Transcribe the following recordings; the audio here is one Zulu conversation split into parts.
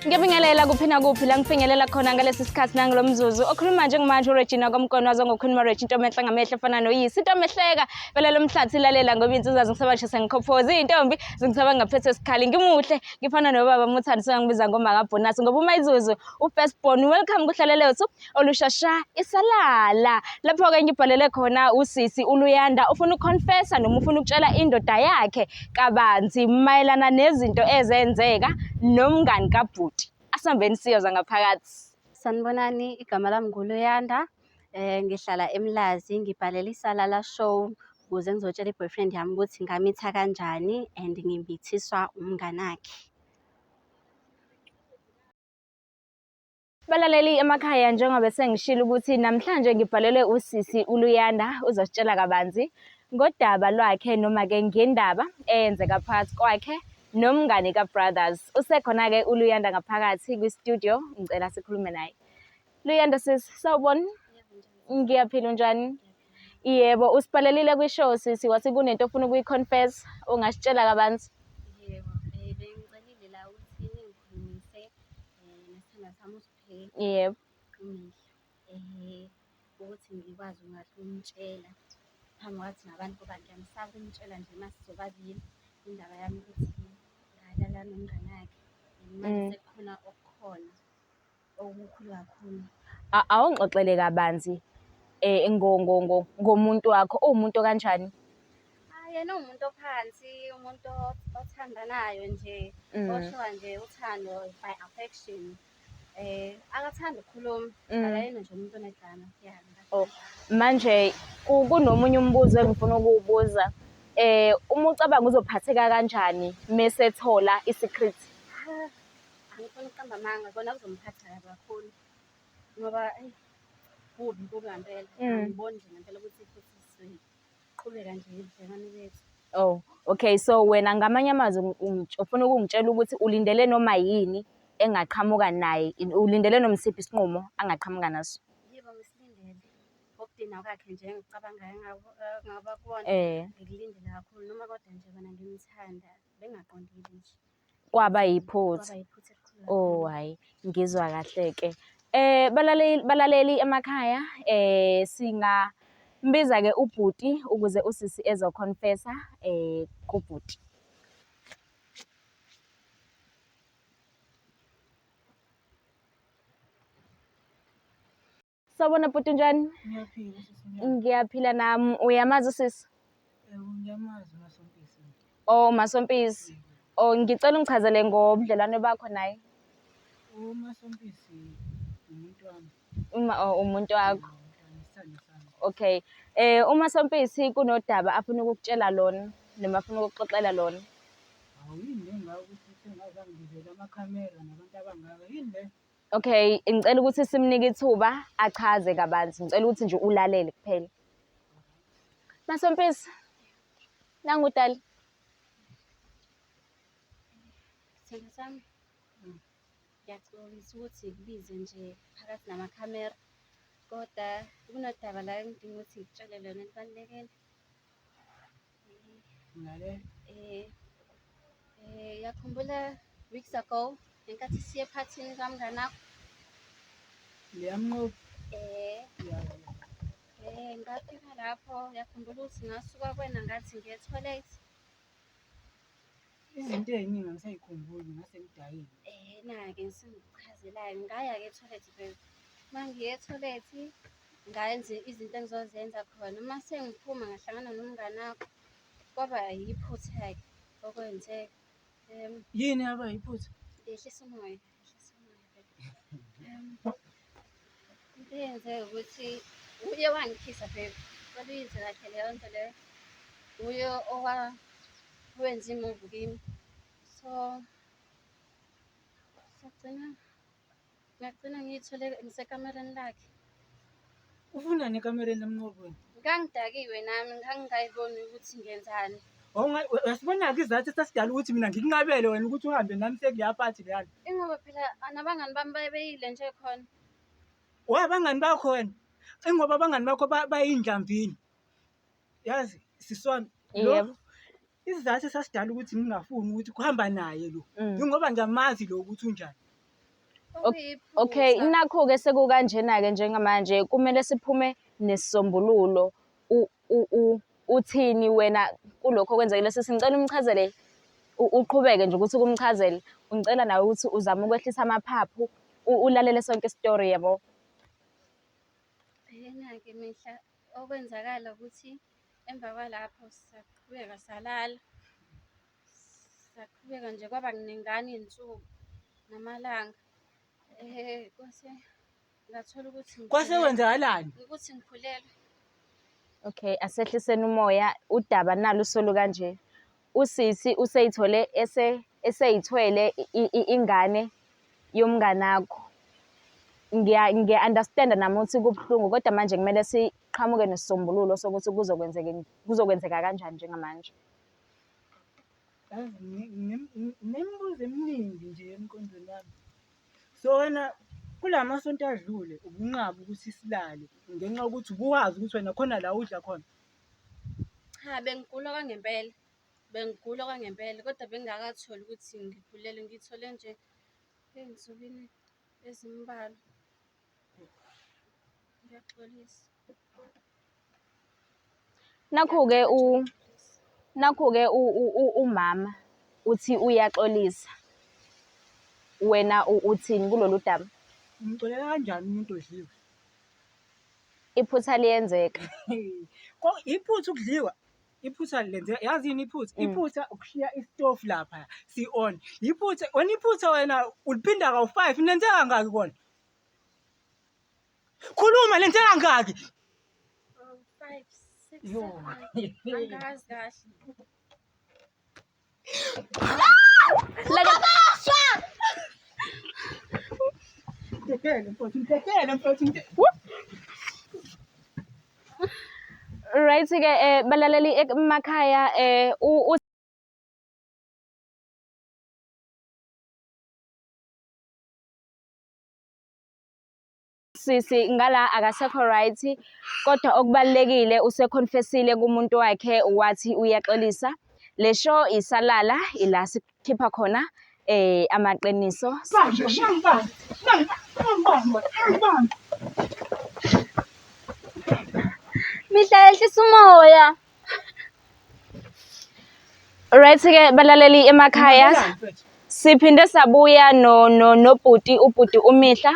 Ngiyabingelela kuphi nakuphi la ngifinyelela khona ngalesi sikhathi nangalo mzuzu. Okhuluma njengamanje uRegina kwaMkono wazo ngokhuluma Reg intombi enhle ngamehlo efana noyise. Intombi ehleka phela lo mhlathi ilalela ngoba insizwa zingisaba nje sengikhophoza iy'ntombi zingisaba ngaphethe esikhali. Ngimuhle ngifana nobaba Muthandi sengibiza ngomaka Bonus ngoba uma izuzu u-first born. Welcome kuhlelo lethu olushasha isalala. Lapho-ke ngibhalele khona usisi uLuyanda ufuna ukuconfessa noma ufuna ukutshela indoda yakhe kabanzi mayelana nezinto ezenzeka nomngani kabhuti. Asihambeni siyoza ngaphakathi. Sanibonani, igama lami nguLuyanda. Ngihlala eMlazi, ngibhalela iSalala Show ukuze ngizotshela i-boyfriend yami ukuthi ngamitha kanjani and ngimithiswa umnganakhe. Balaleli emakhaya njengoba sengishilo ukuthi namhlanje ngibhalelwe usisi uLuyanda uzositshela kabanzi ngodaba lwakhe noma-ke ngendaba eyenzeka phakathi kwakhe nomngani ka-brothers. Usekhona-ke uLuyanda ngaphakathi kwi-studio, ngicela sikhulume naye. Luyanda sisi, sawubona? Ngiyaphila unjani? Yebo, usibhalelile kwi-show sisi wathi kunento ofuna ukuyi-confess, ungasitshela kabanzi? Yebo, bengicelile la ukuthi ningikhulumise nesithandwa sami uSiphe Yebo. uMihla ukuthi ngikwazi ungahle ukumtshela phambi kwathi nabantu ngoba ngiyamsaba ukumtshela nje uma sizobabili indaba yami ukuthi ngalala nomngane wakhe and manje sekukhona okukhona okukhulu kakhulu. Awungixoxele kabanzi ngomuntu wakho, uwumuntu okanjani? Hayi, yena uwumuntu ophansi, umuntu othandanayo nje, oshowa nje uthando by affection. Akathandi ukukhuluma, akayena nje umuntu onedrama. Yeah. Oh, manje kunomunye umbuzo engifuna ukuwubuza. Uma ucabanga uzophatheka kanjani mesethola i-secret? Ah, angifuni ukuqamba amanga, kona kuzomphatha kabi kakhulu ngoba eyi kubi kubi ngempela. Angiboni nje ngempela ukuthi futhi siqhubeka nje nobudlelwane bethu. Oh, okay. So wena ngamanye amazwi ufuna ukungitshela ukuthi ulindele noma yini engaqhamuka naye, ulindele noma isiphi isinqumo angaqhamuka naso? Yebo, ngisilindele. Ngokudinwa kwakhe nje engikucabangayo engaba kubona, ngikulindele kakhulu noma kodwa nje kona ngimthanda bengaqondile nje. Kwaba yiphutha. Kwaba yiphutha elikhulu Oh, kakhulu. hhayi, ngizwa kahle-ke. Balaleli, balaleli emakhaya, singambiza-ke ubhuti ukuze usisi ezoconfessa kubhuti. Sawubona bhuti, unjani? Ngiyaphila sisi, unjani? Ngiyaphila nami. Uyamazi usisi? Yebo, ngiyamazi uMasompisi. Oh, Masompisi. Oh, ngicela ungichazele ngobudlelwane bakho naye. UMasompisi umuntu wami. Uma oh, umuntu wakho. Isithando sami. Okay. UMasompisi kunodaba afuna ukukutshela lona noma afuna ukukuxoxela lona. Hawu yini le ngaka ukuthi sengaze angibizele amakhamera nabantu abangaka yini le? Okay, ngicela ukuthi simnike ithuba achaze kabanzi. Ngicela ukuthi nje ulalele kuphela. Masompisi. Nangu dali. Sithandwa sami, ngiyaxolisa ukuthi ngikubize nje phakathi namakhamera, kodwa kunodaba la engidinga ukuthi ngikutshele lona elibalulekile. Ngilalela. Uyakhumbula weeks ago ngenkathi siye ephathini kamngani wakho? Leyamnqoba. Ya. Ngafika lapho, uyakhumbula ukuthi ngasuka kuwena ngathi ngiye ethoyilethi? Izinto ey'ningi angisayikhumbuli ngase ngidakile. Na-ke sengikuchazelayo. Ngaya-ke ethoyilethi babe. Uma ngiya ethoyilethi ngayenza izinto engizozenza khona. Uma sengiphuma ngahlangana nomngani wakho, kwaba yiphutha-ke okwenzeka. Yini yaba yiphutha? Yehlisa umoya, yehlisa umoya babe. Into eyenzeka ukuthi uye wangikhisa babe. Cela uyizwe kahle leyo nto leyo. Uye owenza i-move kimi. So sagcina ngagcina ngiyithole ngisekamereni lakhe. Ufunani ekamereni lamnqobi wena? Ngangidakiwe nami, ngangingayiboni ukuthi ngenzani. Uyasibona-ke isizathu esasidala ukuthi mina ngikunqabele wena ukuthi uhambe nami sekuleya phathi leyana. Ingoba phela nabangani bami babeyile nje khona. Wa abangani bakho wena? Ingoba abangani bakho bayindlamvini. Yazi sisi wami lo Yebo. isizathu esasidala ukuthi ngingafuni ukuthi kuhamba naye lo. Yingoba ngiyamazi lo ukuthi unjani. Okay, nakho-ke sekukanjena-ke njengamanje kumele siphume nesisombululo. Uthini wena kulokho okwenzekile? Sisi ngicela umchazele, uqhubeke nje ukuthi kumchazele. Ngicela nawe ukuthi uzame ukwehlisa amaphaphu, ulalele sonke isitori yabo. Yena-ke Mihla, okwenzakala ukuthi emva kwalapho saqhubeka salala. Saqhubeka nje kwaba kuningana iy'nsuku namalanga. Kwase ngathola ukuthi Kwase ngikhulelwe. kwenzakalani? Ukuthi ngikhulelwe. Okay, asehliseni umoya, udaba nalu solu kanje. Usisi useyithole eseyithwele ingane yomnganakho. Ngiya-understand-a nami ukuthi kubuhlungu kodwa manje kumele siqhamuke nesisombululo sokuthi kuzokwenzeka kuzokwenzeka kanjani njengamanje. Yazi nginemibuzo eminingi nje emqondweni wami. So wena kula masonto adlule ubunqaba ukuthi silale ngenxa yokuthi ubuwazi ukuthi wena khona la udla khona. Cha, bengigula okwangempela. Bengigula okwangempela kodwa bengingakatholi ukuthi ngikhulelwe. Ngithole nje ey'nsukwini ezimbalwa. Ngiyaxolisa. Nakhu-ke u nakhu-ke umama uthi uyaxolisa. Wena uthini kulolu daba? Umxolela kanjani umuntu odliwe? Iphutha liyenzeka. Iphutha ukudliwa. Iphutha lenzeka, yazi yini iphutha? Iphutha ukushiya isitofu lapha si-on. Iphutha, wena iphutha wena uliphinda kawu-five, nenze kangaki kona? Khuluma lenze kangaki? Oh, 5, 6, Yo. 7, angazi kahle. Mtetele mfowethu, mtetele mfowethu, Right ke balaleli emakhaya sisi ngala akasekho right kodwa okubalulekile useconfessile kumuntu wakhe wathi uyaxolisa. Le show isalala ila sikhipha khona amaqiniso. Bamba, bamba, bamba, bamba, bamba. Mihla yehlisa umoya. Right ke balaleli emakhaya siphinde sabuya no no nobhuti ubhuti uMihla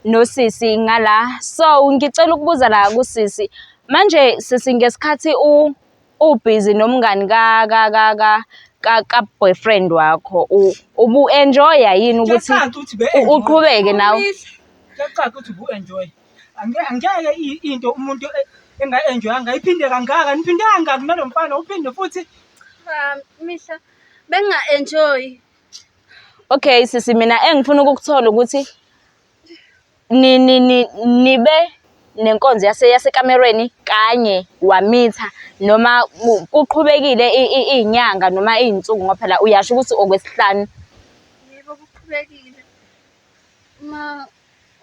nosisi ngala. So ngicela ukubuza la kusisi. Manje sisi ngesikhathi u ubhizi nomngani ka ka ka ka ka, ka boyfriend wakho ubu enjoya yini ukuthi Kuyacaca ukuthi be-enjoy. uqhubeke nawe? Kuyacaca ukuthi ubu-enjoy. Angeke into umuntu enga-enjoy angayiphinde kangaka, niphinde kangaki nalo mfana uphinde futhi. Cha, Mihla, benginga-enjoy. Okay sisi mina engifuna ukukuthola ukuthi ni ni ni nibe nenkonzo yasekamerweni kanye wamitha noma kuqhubekile iy'nyanga noma iy'nsuku ngoba phela uyasho ukuthi okwesihlanu. Yebo, kuqhubekile. Uma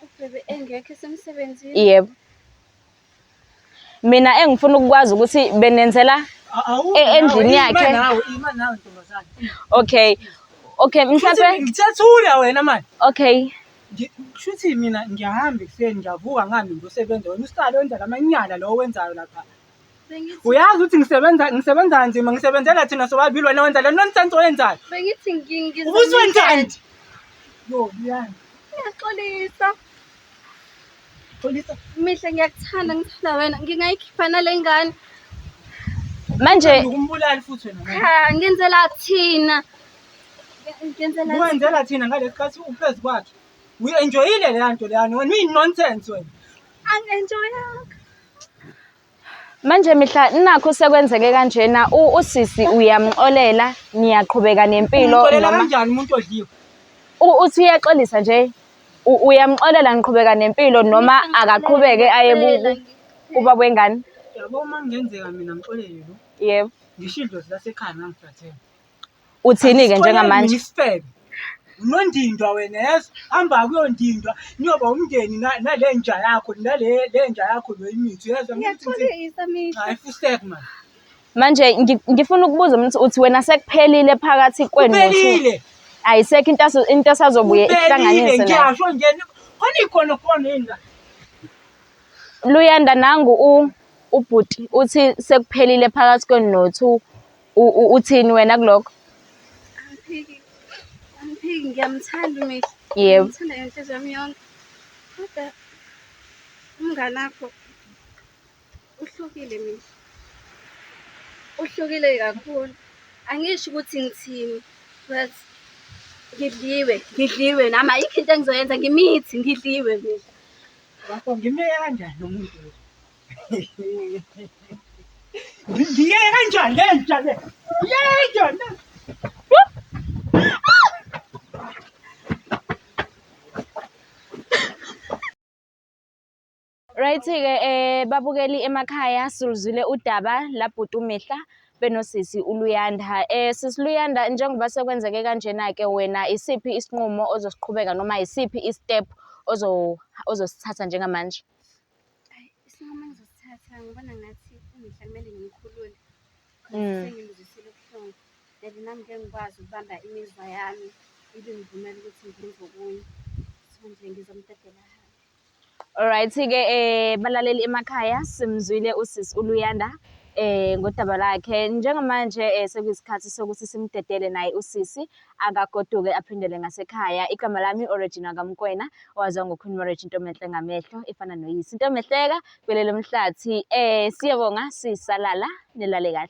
ubhebe engekho esemsebenzini. Yebo. Mina engifuna ukukwazi ukuthi benenzela endlini yakhe. Nawe, ima nawe ntombazane. Okay. Okay, mhlampe ngithethula wena manje. Okay. Kushuthi mina ngiyahamba ekuseni ngiyavuka ngihambe ngiyosebenza wena usale wenza lamanyala lo owenzayo lapha. Uyazi ukuthi ngisebenza kanzima ngisebenzela thina sobabili wena wenza le nonsense oyenzayo. Bengithi Ubuswenzani? Yo, liyani. Ngiyaxolisa. Xolisa. Mihla ngiyakuthanda ngithanda wena ngingayikhipha nale ngane. Manje ukumbulali futhi wena. Cha, ngenzela thina. Ngenzela Wenzela thina ngalesikhathi uphezu kwakhe. Uyi-enjoyile leya nto leyana wena uyi-nonsense wena. Angi-enjoyanga. Manje Mihla nakho sekwenzeke kanjena usisi uyamxolela niyaqhubeka nempilo Umxolela kanjani umuntu odliwe? Uthi uyaxolisa nje uyamxolela niqhubeka nempilo noma akaqhubeke aye kubaba wengane? Yabo uma kungenzeka mina ngixolele lo. Yebo. Ngisho idlozi lasekhaya ngangithathela. Uthini-ke njengamanje? Isifebe. Unondindwa wena yezwa, hamba kuyondindwa niyoba umndeni nale nja yakho nale le nja yakho lo imithi yezwa. Ngiyaxolisa Mihla. Hayi fusek man. Manje ngifuna ukubuza ukuthi uthi wena sekuphelile phakathi kwenu no-two? Kuphelile. Ayisekho into into esazobuye Kuphelile ihlanganise nayo. ngiyasho nje khona ikhona khona yini la. Luyanda nangu ubhuti uthi sekuphelile phakathi kwenu no-two. Uthini wena kulokho? Angiphiki, angiphiki ngiyamthanda uMihla. Yebo. Ngimthanda ngenhliziyo yami yonke. Kodwa umngani wakho uhlukile mina. Uhlukile kakhulu. Angisho ukuthi ngithini but ngidliwe, ngidliwe nami ayikho into engizoyenza ngimithi ngidliwe mina. Bafo ngimyeke kanjani umuntu lo? Ngiyeke kanjani le nja le? Ngiyeke kanjani le? Right-ke babukeli emakhaya siluzwile udaba labhuti uMihla benosisi uLuyanda. Sisi Luyanda njengoba sekwenzeke kanjena-ke wena isiphi isinqumo ozosiqhubeka noma isiphi i-step ozosithatha njengamanje? Ayi, isinqumo engizosithatha ngibona ngathi uMihla kumele ngimkhulule. Sengimzwisile ubuhlungu. And nami ngeke ngikwazi ukubamba imizwa yami ibe ngivumela ukuthi ngenze okunye. So nje ngizomdedela ahambe. Alright-ke balaleli emakhaya simzwile usisi uLuyanda ngodaba lakhe. Njengamanje sekuyisikhathi sokuthi simdedele naye usisi akagoduke aphindele ngasekhaya. Igama lami uRegina kaMokoena owaziwa ngoQueen Marriage intombi enhle ngamehlo efana noyise. Intombi ehleka kwelele umhlathi. Siyabonga sisalala nilale kahle.